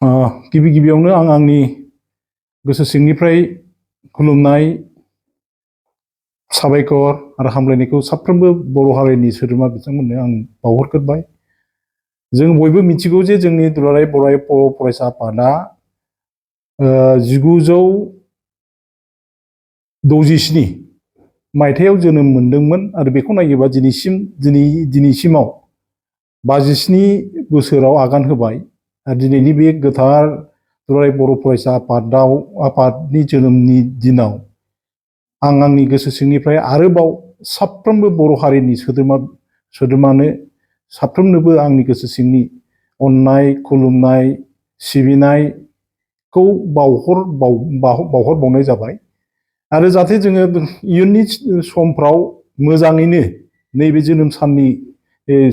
गिबि गिबियावनो आं आंनि गोसो सिंनिफ्राय खुलुमनाय साबायखर आरो हामलायनायखौ साफ्रोमबो बर' हारिनि सोद्रोमा बिथांमोननो आं बावहरग्रोबाय। जों बयबो मिथिगौ जे जोंनि दुलाराय बर' फरायसा आफादा 1967 मायथाइयाव जोनोम मोनदोंमोन आरो बेखौ नायोबा दिनैसिमाव 57 बोसोराव आगान होबाय। आरो दिनैनि बे गोथार दुलाराय बर' फरायसा आफादनि जोनोमनि दिनाव आं आंनि गोसो सिंनिफ्राय आरोबाव साफ्रोमबो बर' हारिनि सोद्रोमानो साफ्रोमनोबो आंनि गोसो सिंनि अननाय, खुलुमनाय, सिबिनायखौ बावहरबावनाय जाबाय। आरो जाहाथे जोङो इयुननि समफ्राव मोजाङैनो नैबे जोनोम साननि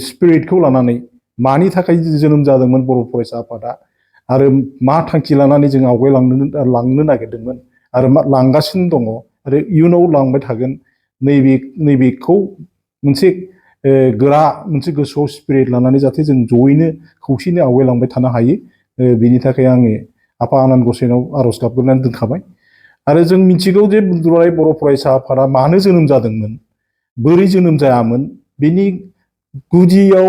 स्पिरिटखौ लानानै मानि थाखाय जोनोम जादोंमोन बर' फरायसा आफादा आरो मा थांखि लानानै जों आवगायलांनो नागिरदोंमोन आरो मा लांगासिनो दङ आरो इयुनाव लांबाय थागोन नैबेखौ मोनसे गोरा मोनसे गोसोआव स्पिरिट लानानै जाहाथे जों जयैनो खौसेनो आवगायलांबाय थानो हायो। बेनि थाखाय आङो आफा आनान गसाइनाव आर'ज गाबग्रोनानै दोनखाबाय। आरो जों मिथिगौ जे दुलाराय बर' फरायसा आफादा मानो जोनोम जादोंमोन, बोरै जोनोम जायामोन, बेनि गुदियाव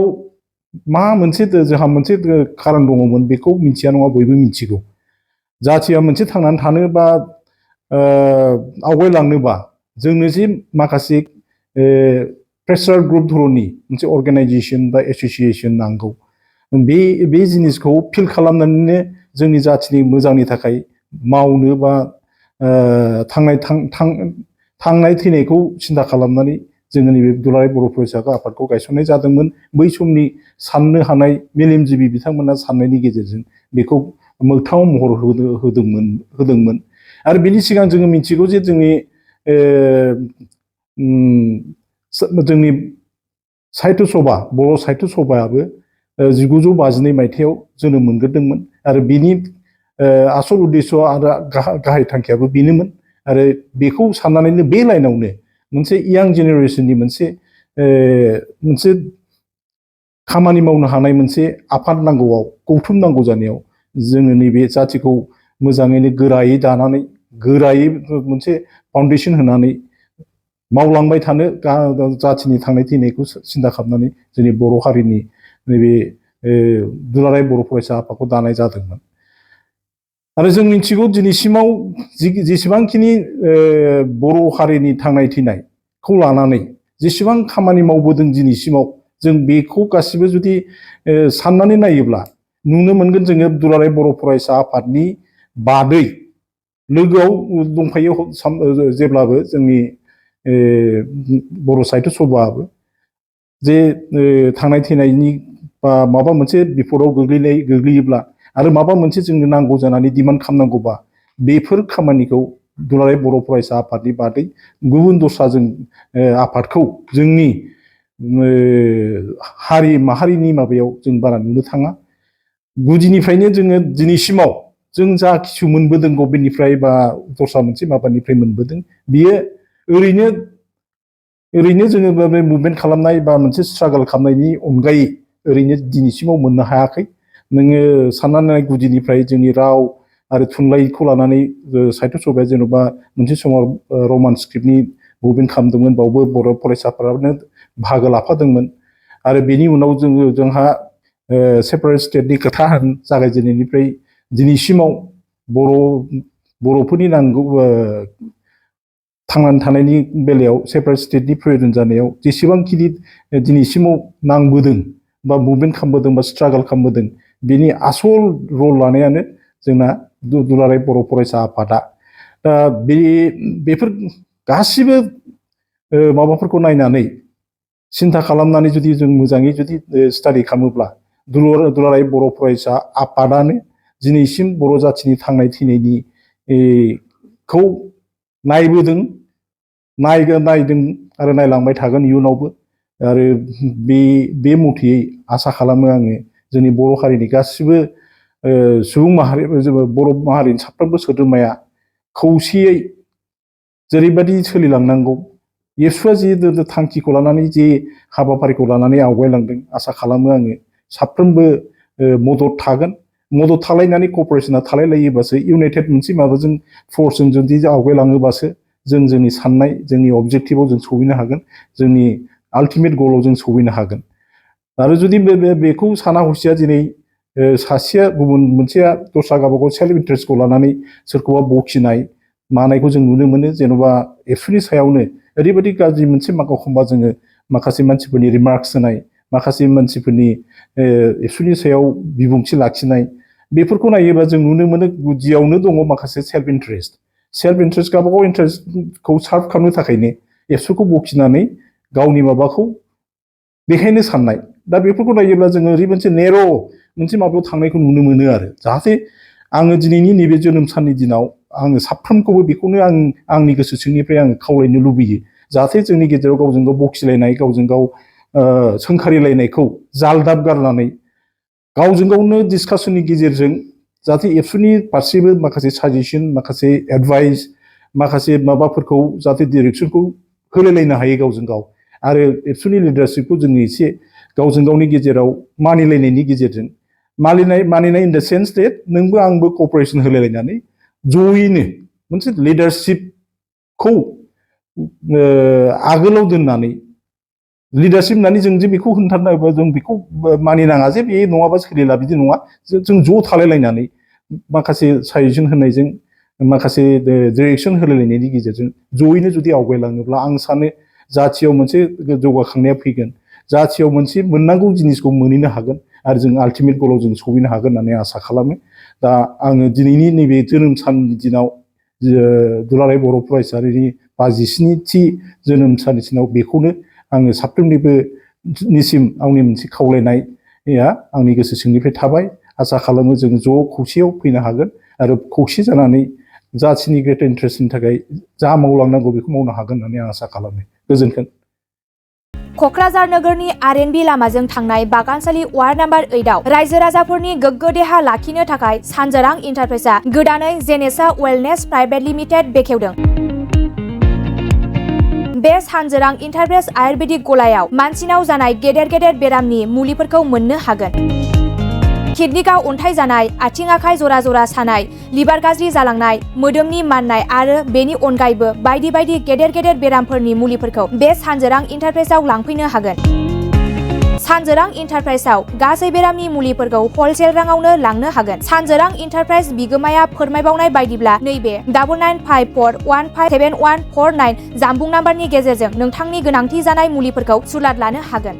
मा मोनसे जोंहा मोनसे खारन दङमोन बेखौ मिथिया नङा बयबो मिथिगौ। जाथिया मोनसे थांनानै थानो बा आवगायलांनोबा जोंनो जे माखासे प्रेसार ग्रुप धरननि मोनसे अर्गानाइजेसन बा एस'सिएसन नांगौ। बे जिनिसखौ फिल खालामनानैनो जोंनि जाथिनि मोजांनि थाखाय मावनो बा थांनाय थैनायखौ सिन्था खालामनानै जोङो नैबे दुलाराय बर' फरायसा आफादखौ गायसननाय जादोंमोन। बै समनि साननो हानाय मेलेमजिबि बिथांमोना साननायनि गेजेरजों बेखौ मोगथाङाव महर होदोंमोन। आरो बिनि सिगां जोङो मिथिगौ जे जोंनि साहित्य सभा, बर' साहित्य सभायाबो 1952 मायथाइयाव जोनोम मोनग्रोदोंमोन आरो बिनि आसल उद्देश्य आरो गाहाय थांखियाबो बेनोमोन। आरो बेखौ साननानैनो बे लाइनावनो मोनसे यां जेनेरेसननि मोनसे खामानि मावनो हानाय मोनसे आफाद नांगौआव, गौथुम नांगौ जानायाव जोङो नैबे जाथिखौ मोजाङैनो गोरायै दानानै गोरायै मोनसे फाउन्डेसन होनानै मावलांबाय थानो जाथिनि थांनाय थैनायखौ सिन्था खालामनानै जोंनि बर' हारिनि नैबे दुलाराय बर' फरायसा आफादखौ दानाय जादोंमोन। आरो जों मिथिगौ दिनैसिमाव जेसेबांखिनि बर' हारिनि थांनाय थैनायखौ लानानै जेसेबां खामानि मावबोदों दिनैसिमाव, जों बेखौ गासिबो जुदि साननानै नायोब्ला नुनो मोनगोन जोङो दुलाराय बर' फरायसा आफादनि बादै लोगोआव दंफायो जेब्लाबो जोंनि बर' साहित्य सभाआबो जे थांनाय थैनायनि बा माबा मोनसे बिपदआव गोग्लैयोब्ला आरो माबा मोनसे जोंनो नांगौ जानानै डिमान्ड खालामनांगौबा बेफोर खामानिखौ दुलाराय बर' फरायसा आफादनि बादै गुबुन दस्राजों आफादखौ जोंनि हारि माहारिनि माबायाव जों बारा नुनो थाङा। गुदिनिफ्रायनो जोङो दिनैसिमाव जों जा खिसु मोनबोदों गभर्नमेन्टनिफ्राय बा दस्रा मोनसे माबानिफ्राय मोनबोदों, बियो ओरैनो जोङो बे मुभमेन्ट खालामनाय बा मोनसे स्ट्रागल खालामनायनि अनगायै ओरैनो दिनैसिमाव मोननो हायाखै। नोङो साननानै नाय गुदिनिफ्राय जोंनि राव आरो थुनलाइखौ लानानै साहित्य सभाया जेन'बा मोनसे समाव रमान स्क्रिप्टनि मुभमेन्ट खालामदोंमोन, बावबो बर' फरायसाफोरानो बाहागो लाफादोंमोन। आरो बेनि उनाव जोंहा सेपारेट स्टेटनि खोथा जागायजेननायनिफ्राय दिनैसिमाव बर'फोरनि नांगौ थांनानै थानायनि बेलायाव सेपारेट स्टेटनि प्रयजन जानायाव जेसेबांखिनि दिनैसिमाव नांबोदों बा मुभमेन्ट खालामबोदों बा स्ट्रागल खालामबोदों, बेनि आसल रल लानायानो जोंना दुलाराय बर' फरायसा आफादा। दा बेफोर गासिबो माबाफोरखौ नायनानै सिन्था खालामनानै जुदि जों मोजाङै जुदि स्टाडि खालामोब्ला दुलाराय बर' फरायसा आफादानो दिनैसिम बर' जाथिनि थांनाय थैनायनि खौ नायबोदों, नायदों आरो नायलांबाय थागोन इयुनावबो। आरो बे मथेयै आसा खालामो आङो जोंनि बर' हारिनि गासिबो सुबुं माहारि, बर' माहारिनि साफ्रोमबो सोद्रोमाया खौसेयै जेरैबायदि सोलिलांनांगौ, येसुआ जि थांखिखौ लानानै जे हाबाफारिखौ लानानै आवगायलांदों, आसा खालामो आङो साफ्रोमबो मदद थागोन मदद थालायनानै कपारेसना थालायलायोबासो इउनाइटेड मोनसे माबाजों फर्सजों जुदि आवगायलाङोबासो जों जोंनि साननाय जोंनि अबजेक्टिभआव जों सहैनो हागोन जोंनि आल्टिमेट गलाव जों सहैनो हागोन आरो जुदि बेखौ साना हसिया दिनै सासेया गुबुन मोनसेया दस्रा गावबागाव सेल्फ इन्टारेस्टखौ लानानै सोरखौबा बखिनाय मानायखौ जों नुनो मोनो जेन'बा एबसुनि सायावनो ओरैबायदि गाज्रि मोनसे एखमबा जोङो माखासे मानसिफोरनि रिमार्क्स होनाय माखासे मानसिफोरनि एबसुनि सायाव बिबुंथि लाखिनाय बेफोरखौ नायोबा जों नुनो मोनो गुदियावनो दङ माखासे सेल्फ इन्टारेस्ट गावबागाव इन्टारेस्टखौ सार्भ खालामनो थाखायनो एबसुखौ बखिनानै गावनि माबाखौ देखायनो साननाय दा बेफोरखौ नायोब्ला जोङो ओरै मोनसे मोनसे माबायाव थांनायखौ नुनो मोनो आरो जाहाथे आङो दिनैनि नैबे जोनोम साननि दिनाव आङो साफ्रोमखौबो बेखौनो आंनि गोसो सिंनिफ्राय आङो खावलायनो लुबैयो जाहाथे जोंनि गेजेराव गावजों गाव बखिलायनाय गावजों गाव सोंखारिलायनायखौ जालदाब गारनानै गावजों गावनो डिसकासननि गेजेरजों जाहाथे एबसुनि फारसेबो माखासे साजेसन माखासे एडभाइस माखासे माबाफोरखौ जाहाथे डिरेक्सनखौ होलायलायनो हायो गावजों गाव आरो एबसुनि लिडारशिपखौ जोङो एसे गावजों गावनि गेजेराव मानिलायनायनि गेजेरजों मानिनाय इन द सेन्स डेट नोंबो आंबो कपारेसन होलायलायनानै जयैनो मोनसे लिडारशिपखौ आगोलाव दोननानै लिडारशिप होननानै जों जे बेखौ होनथारनांगौ जों बेखौ मानिनाङा जे बे नङाबा सोलिला बिदि नङा जों ज' थालायलायनानै माखासे साजेसन होनायजों माखासे डिरेक्सन होलायलायनायनि गेजेरजों जयैनो जुदि आवगायलाङोब्ला आं सानो जाथियाव मोनसे जौगाखांनाया फैगोन जाथियाव मोनसे मोननांगौ जिनिसखौ मोनहैनो हागोन आरो जों आल्टिमेट गलाव जों सहैनो हागोन होननानै आसा खालामो दा आङो दिनैनि नैबे जोनोम साननि दिनाव दुलाराय बर' फरायसालिनि 57थि जोनोम साननि दिनाव बेखौनो आङो साफ्रोमनिबो निसिम आंनि मोनसे खावलायनाया आंनि गोसो सिंनिफ्राय थाबाय आसा खालामो जों ज' खौसेयाव फैनो हागोन आरो खौसे जानानै जाथिनि ग्रेटार इन्टारेस्टनि थाखाय जा मावलांनांगौ बेखौ मावनो हागोन होननानै आं आसा खालामो गोजोन्थों क'क्राझार नोगोरनि आर.एन.बि लामाजों थांनाय बागानसालि वार्ड नाम्बार 8आव रायजो राजाफोरनि गोग्गो देहा लाखिनो थाखाय सानजोरां इन्टारप्राइजआ गोदानै जेनेसा वेलनेस प्राइभेट लिमिटेड बेखेवदों। बे सानजोरां इन्टारप्राइज आयुर्वेदिक गलायाव मानसिनाव जानाय गेदेर बेरामनि मुलिफोरखौ मोननो हागोन। किडनिकआव अन्थाइ जानाय, आथिं आखाइ जरा जरा सानाय, लिभार गाज्रि जालांनाय, मोदोमनि माननाय आरो बेनि अनगायैबो बायदि गेदेर बेरामफोरनि मुलिफोरखौ बे सानजोरां इन्टारप्राइजआव लांफैनो हागोन। सानजोरां इन्टारप्राइजआव गासै बेरामनि मुलिफोरखौ हलसेल राङावनो लांनो हागोन। सानजोरां इन्टारप्राइज बिगोमाया फोरमायबावनाय बायदिब्ला नैबे 9954157149 जानबुं नाम्बारनि गेजेरजों नोंथांनि गोनांथि जानाय मुलिफोरखौ सुलाद लानो हागोन।